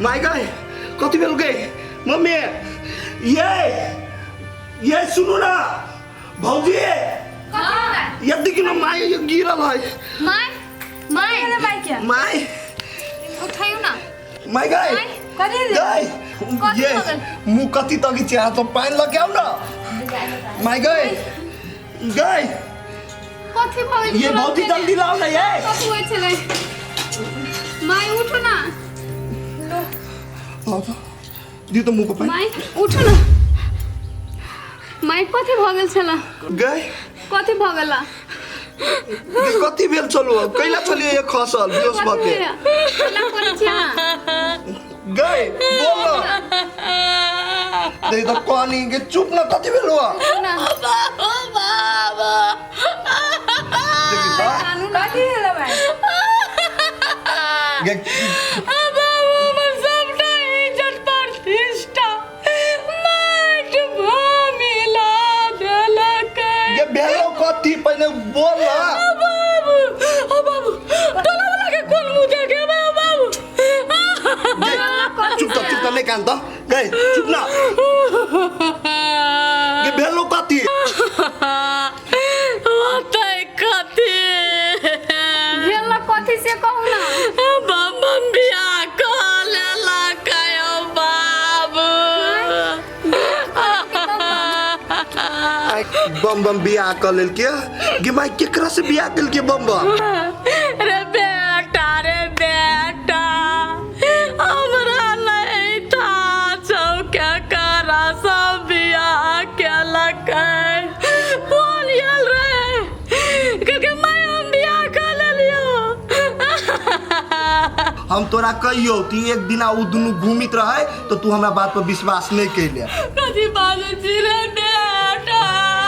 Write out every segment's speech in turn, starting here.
माय गए कथी भेल गए मम्मी ये ये सुनू ना भौजी ये देखी ना माय ये गिरल है my my my के माय उठाइयो ना माय गए माय कथी ले गए कथी ये भऽ गेल? मुँह कथी तकी छै तो पानि लऽ के आउ ना माय गए गए कथी भऽ गेल ये भौजी जल्दी लाओ ना ये कथी होइ छलै माय उठू ना लाओ तो दियो तो मुँह को पानि माय उठू ना माय कथी भऽ गेल छलै गए कथी भऽ गेला ये कथी भेल चलू अब कैला चलिए ये खसल बेहोश भऽ कथी के भेल केना करै छी अहाँ गए बोल ना देख तो कहानी के चुप ना कथी भेल हुआ ना देखी तो कानू ना कथी भेल माय गे बाबू हमर सबटा इज्जत प्रतिष्ठा माटि भूमि ला देलकै गे भेलो कथी पहिने बोल ना बाबू ओ बाबू टोला वाला के कोन मुंह देखेबै ओ बाबू गे चुप त चुप त नहीं कान त गए चुप ना गे भेलो कथी होतै कथी भेल ना कथी से कहू ना बम बम बियाह कऽ लेलकै ओ बाबू आइ बम बम बियाह कऽ लेलकै गे माय केकरा से बियाह केलकै बम बम रे बेटा रे बेटा हमरा नहीं था चौके करा सब बियाह केलकै फोन आयल रहे कहलकै मैं हम बियाह कऽ लेलियो हम तोरा कहियो कि एक दिना उ दुनू घूमित रहे तो तू हमरा बात पर विश्वास नहीं कैले कथी बाजै छी रे बेटा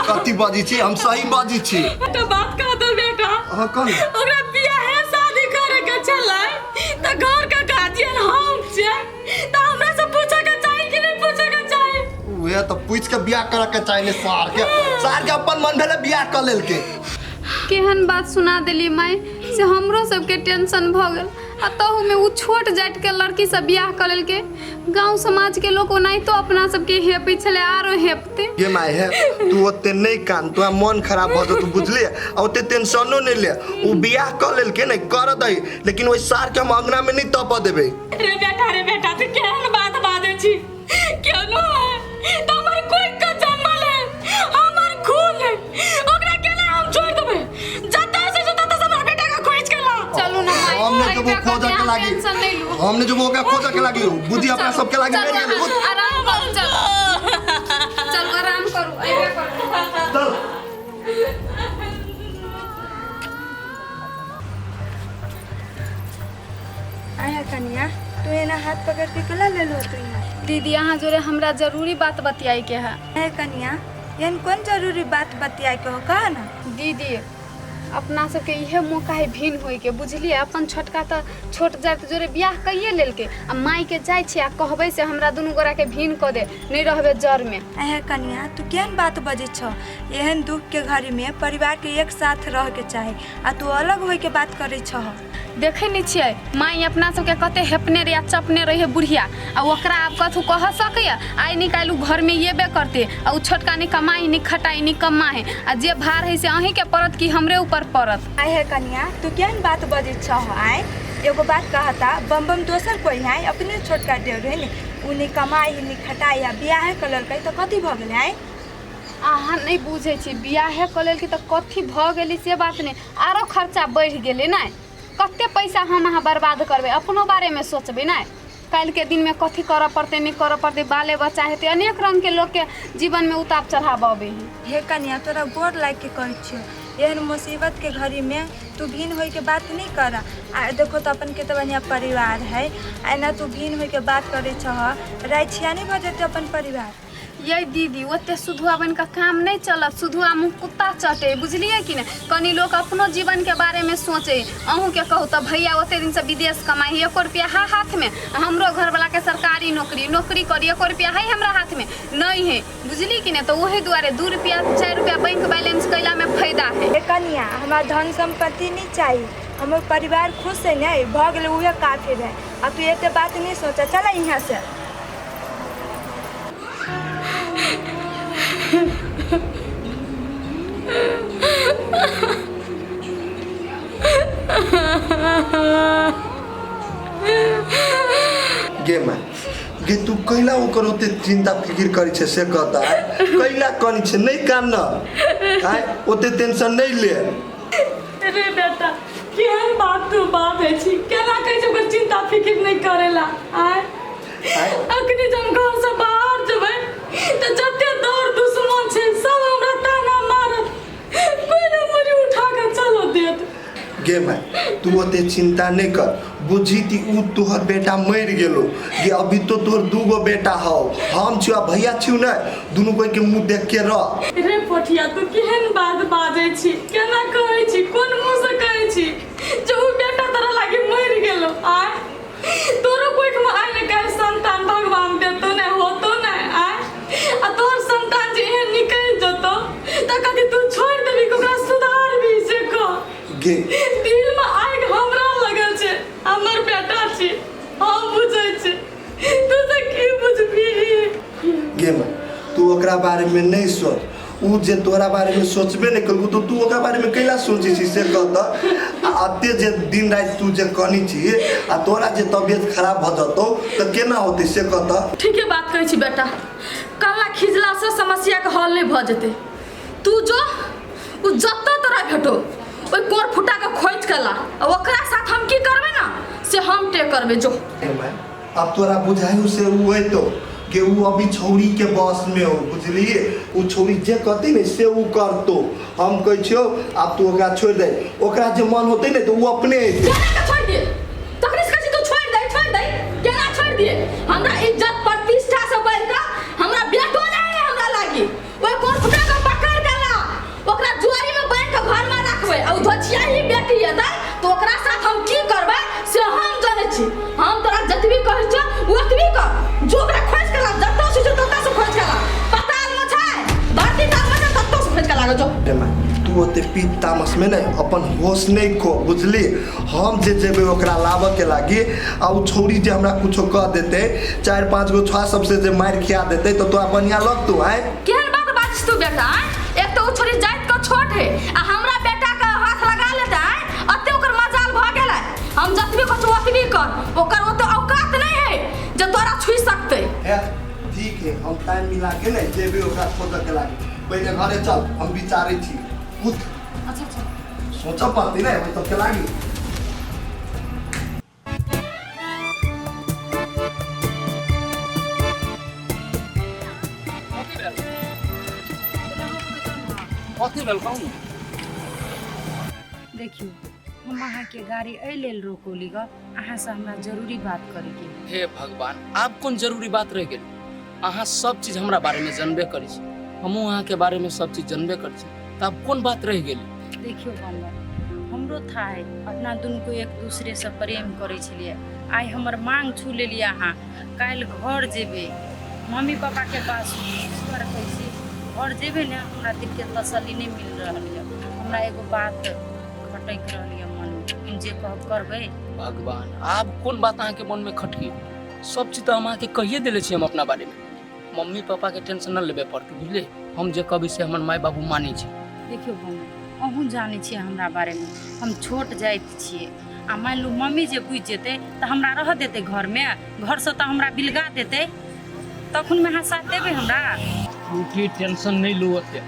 कथी बजै छी हम सही बजै छी तो बात कह दो बेटा हाँ कह ने। ओकरा बियाहे शादी करे के छलै तऽ घर के गार्जियन हम छियै तऽ हमरा से पूछे के चाही कि नहि पूछे के चाही उहे तऽ पूछि के बियाह करे के चाही ने सार के सार के अपन मन भेलै बियाह कऽ लेलकै केहन बात सुना देली माय से हमरो सबके टेंशन भऽ गेल आ तहूमे ओ छोट जातिके लड़की सब बियाह कऽ लेलकै गाँव समाजके लोक ओनाहितो अपना सबके हेपै छलै आरो हेपतै गे माय हे तू ओते नहि कान तोरा मन खराब भऽ जेतौ बुझलियै आ ओते टेंशनो नहि ले ओ बियाह कऽ लेलकै ने करऽ दही लेकिन ओहि सारके हम अङ्गनामे नहि तपऽ देबै रे बेटा रे बेटा तू केहन बात बाजै छी केनो है तऽ हमर कोई के जन्मल है हमर खून है ओकरा केना हम छोड़ देबै जतऽ से जतऽ तक हमरा बेटा के खोज के ला चलू ना माय हम नहि जेबो खोजऽ के लागी टेंशन नहीं लू हम नहि जेबो ओकरा खोजऽ के लागी बुद्धि अपना सबके लागी चलू मरि गेल अहाँ आराम करू चलू चलू आराम करू अइबे करू चल आया कनिया तू एना हाथ पकड़ के कला ले लो तू यहाँ दीदी अहाँ जोरे हमरा जरूरी बात बतियाई के है आया कनिया एहन कोन जरूरी बात बतियाए के हो कह ना दीदी अपना सबके इहे मौका है भिन्न होइके बुझलियै अपन छोटका तऽ छोट जाति जोरे बियाह कैये लेलकै आ मायके जाइ छियै आ कहबै से हमरा दुनू गोराके भिन्न कऽ दे नहि रहबै जरमे आया कनिया तू केहन बात बजै छौ एहन दुख के घड़ी में परिवार के एक साथ रह के चाही आ तू अलग होय के बात करै छह देखै नहि छियै माय अपना सबके कते हेपने रहै आ चपने रहै बुढ़िया आ ओकरा आब कथू कह सकैए आइ निकालि ओ घरमे एबे करतै आ ओ छोटका नहि कमाइ नहि खटाइ नहि कमाइ आ जे भार है से अहीँके पड़त कि हमरे ऊपर पड़त आय हे कनिया तू केहन बात बजै छह आय एगो बात कहता बम बम दोसर कोई है अपने छोटका देवर है ने उ नहि कमाइ है नहि खटाइ है बियाहे कऽ लेलकै तऽ कथी भऽ गेलै आय अहाँ नहि बुझै छी बियाहे कऽ लेलकै तऽ कथी भऽ गेलै से बात नहि आरो खर्चा बढ़ि गेलै नहि कते पैसा हम अहाँ बर्बाद करबै अपनो बारेमे सोचबै नहि काल्हिके दिनमे कथी करऽ पड़तै नहि करऽ पड़तै बाले बच्चा हेतै अनेक रङ्गके लोकके जीवनमे उतार चढ़ाव अबै हइ हे कनिया तोरा गोर लागि के कहै छियौ एहन मुसीबत के घड़ी में तू भिन्न होय के बात नहीं कर आ देखो तो अपन के तो बढ़िया परिवार है आ एना तू भिन्न होय के बात करै छह राय छियानी भऽ जेतै अपन परिवार ये दीदी ओते सुधुआ बनि कऽ काम नहि चलत सुधुआ मुँह कुत्ता चटे बुझलियै कि नहि कनि लोक अपनो जीवनके बारेमे सोचै अहूँके कहू तऽ भैया ओते दिनसँ विदेश कमाइ एको रुपैआ हा हाथमे आ हमरो घरवलाके सरकारी नौकरी नौकरी करी एको रुपैआ हइ हमरा हाथमे नहि हइ बुझली कि नहि तऽ ओहि दुआरे 2 रुपैआ 4 रुपैआ बैंक बैलेंस कयलामे फायदा हइ ए कनिया हमरा धन सम्पत्ति नहीं चाही हमर परिवार खुश है ने भऽ गेलै उहे काफी रहै। आ तू एते बात नहीं सोचा, चल यहाँ से। गे माय गे, तू कैला ओकर ओते चिंता फिकिर करै छै से कहता कैला कनी छै? नहीं कान न आय, ओते टेंशन नहीं ले। रे बेटा, केहन बात तू बाजै छी? केना कहै छै ओकर चिंता फिकिर नहि करेला? आय, अखनी जब घर से बाहर जेबै तऽ जते दौड़ दुश्मन छै सब हमरा ताना मारत, कोई ने मुड़ी उठा के चलो देत। गे माय, तू ओते चिंता नहीं कर, बुझी ती उ तोहर बेटा मरि गेलो। गे, अभी तो तोहर दूगो बेटा हौ, हम छियो आ भैया छियो ने, दुनू कोई के मुंह देख के रह। रे पोठिया, तू केहन बात बाजै छी? केना कहै छी? कोन मुँह से कहै छी जे उ बेटा तोरा लागी मरि गेलो? आय, तोरो कोख में आइ ने काल्हि संतान भगवान देतो ने होतो ने। आय, आ तोहर संतान जे एहन निकलि जतो तऽ कथी तू छोड़ि देबी कि ओकरा सुधारबी से कह? गे, दिल में आगि हमरा लगल छै, हमर बेटा छी, हम बुझै छी, तू से की बुझबी? गे माय, तू ओकरा बारे में नहीं सोच। उ जे तोरा बारे में सोचबे नहीं कलकू तो तू ओकरा बारे में कैला सोचै छी से कह तऽ? आ अते जे दिन राति तू जे कनी छी आ तोरा जे तबियत खराब भऽ जतौ तऽ केना होतै से कह तऽ? ठीके बात कहै छी बेटा, कल्ला खिजला से समस्या के हल नहीं भऽ जेतै। तू जो उ जतऽ तोरा भेटो ओहि कोर फुटा के खोजि के ला, आ ओकरा साथ हम की करबै ना से हम टे करबै, जो। ए माय, अब तोरा बुझायु से उ अयतो कि उ अभी छौरी के बस में हो, बुझलिए? उ छौरी जे कहती ने से उ करतो। हम कहै छियौ, आब तू ओकरा छोड़ि दे, ओकरा जे मन होतै ने तऽ उ अपने अयतै। केना के छोड़ि दिए? तखनी से कहै छी तू छोड़ि दे, छोड़ि दे, केना छोड़ि दिए? हमरा इज्जत प्रतिष्ठा से बढ़ि कऽ हमरा बेटो नहि है। हमरा लागी ओहि कोर फुटा के पकड़ के ला, ओकरा जुआरी में बांधि के घर में रखबै, आ उ धोछिया ही बेटी एतै तऽ ओकरा साथ हम की करबै से हम जानै छी। हम तोरा जतबी कहै छियौ ओतबी कर, जो ओकरा खोजि के ला, जतऽ से छै ततऽ से खोजि के ला, पताल में छै, धरती तल में छै, ततऽ से खोजि के लागल जो। रे माय, तू ओते पीत तामस में ने अपन होश नहीं खो, बुझली? हम जे जेबै ओकरा लाबऽ के लागी, आ उ छौरी जे हमरा कुछो कह देतै, चारि पाँच गो छुआ सबसे जे मारि खिया देतै तऽ तोरा बढ़िआँ लगतौ? आँय, केहन बात बाजै तू बेटा? आँय, एक तऽ ओ छोरी जाति के छोट है आ हमरा बेटा के हाथ लगा लेतै, आँय, अते ओकर मजाल भऽ गेलै? हम जतबी कहै छी ओतबी कर, ओकर ओते औकात नहीं है जे तोरा छुई सकतै। है ठीक है, हम टाइम मिला के ने जेबै ओकरा खोजऽ के लागी। पहिले घरे चल, हम विचारै छी। उठ। अच्छा अच्छा। सोचऽ पड़तै ने ओहि सबके लागी। कथी भेल, कहू ने। देखियौ, हम अहाँके गाड़ी एहि लेल रोकौली ग, अहाँसँ हमरा जरूरी बात करैके है। हे भगवान, आब कोन जरूरी बात रहि गेल? अहाँ सब चीज हमरा बारेमे जानबे करै छी, हमहूँ अहाँके बारेमे सब चीज जानबे करै छी, तऽ आब कोन बात रहि गेल? देखियौ बम्बा, हमरो था है, अपना दुनू को एक दूसरेसँ प्रेम करै छलियै। आइ हमर मांग छू लेलियै अहाँ, काल्हि घर जेबै मम्मी पापाके बात सुनि रखै छी, घर जेबै ने, हमरा दिलके तसल्ली नहि मिल रहल यऽ। हमरा एगो बात खटकि रहल यऽ मनमे, हम जे कहब करबै? भगवान, आब कोन बात अहाँके मनमे खटकी? सब चीज तऽ हम अहाँके कहिए देले छी हम अपना बारेमे। मम्मी पापाके टेंशन नहि लेबे पड़तै, बुझलियै? हम जे कहबै से हमर माय बाबू मानै छै। देखियौ बम्बा, अहूँ जानै छियै हमरा बारेमे, हम छोट जाति छियै, आ मानि लू मम्मी जे बुझि जेतै तऽ हमरा रहऽ देतै घरमे? घरसँ तऽ हमरा बिलगा देतै। तखनमे अहाँ साथ देबै हमरा? झूठी टेंशन नहि लू ओते।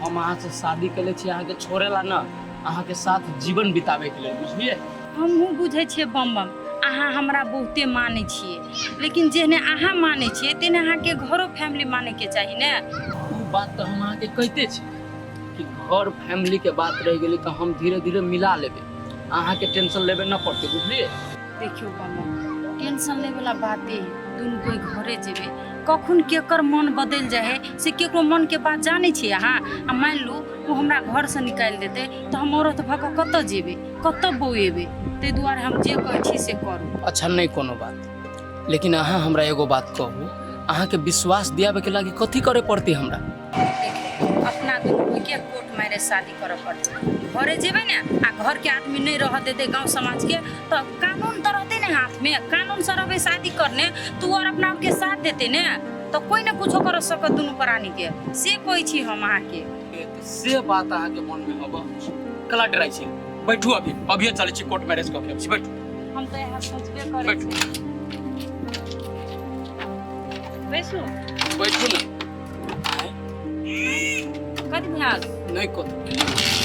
हम अहाँसँ शादी केले छी अहाँके छोड़े ला ना, अहाँके साथ जीवन बिताबैके लेल, बुझलियै? हमहूँ बुझै छियै बम बम, अहाँ हमरा बहुते मानै छियै, लेकिन जेहने अहाँ मानै छियै तेहने अहाँके घरो फैमिली मानैके चाही ने। ओ बात तऽ हम अहाँके कहिते छी कि घर फैमिलीके बात रहि गेलै तऽ हम धीरे धीरे मिला लेबै, अहाँके टेंशन लेबे न पड़तै, बुझलियै? देखियौ बम, टेंशन लेवला बाते है, दुनू कोइ घरे जेबै, कखन केकर मन बदलि जाइ है से केकरो मनके बात जानै छियै अहाँ? आ मानि लू ओ हमरा घरसँ निकालि देतै तऽ हम औरत भऽ कऽ कतऽ जेबै, कतऽ बौएबै? ताहि दुआरे हम जे कहै छी से करू। अच्छा, नहि कोनो बात, लेकिन अहाँ हमरा एगो बात कहू, अहाँके विश्वास दियाबैके लागि कथी करे पड़तै हमरा? देखियौ, अपना दुनू कोइके कोर्ट कोर्ट मैरिज शादी करऽ पड़तै। घरे जेबै ने आ घरके आदमी नहि रहऽ देतै गाँव समाजके, तऽ कानून तऽ रहतै ने हाथमे। कानूनसँ रहबै शादी करने तू आओर अपना आपके साथ देतै ने, तऽ कोइ ने कुछो कर सकत दुनू प्राणीके, से कहै छी हम अहाँके। तऽ से बात अहाँके मनमे हब कला डराइ छी? बैठू, अभी अभिये चलै छी, कोर्ट मैरिज कऽ के अबै छी, बैठू। हम तऽ इएह सोचबे करै बैठू। छी। बैसू। बैठू ने। कथी भेल? नहि कथी।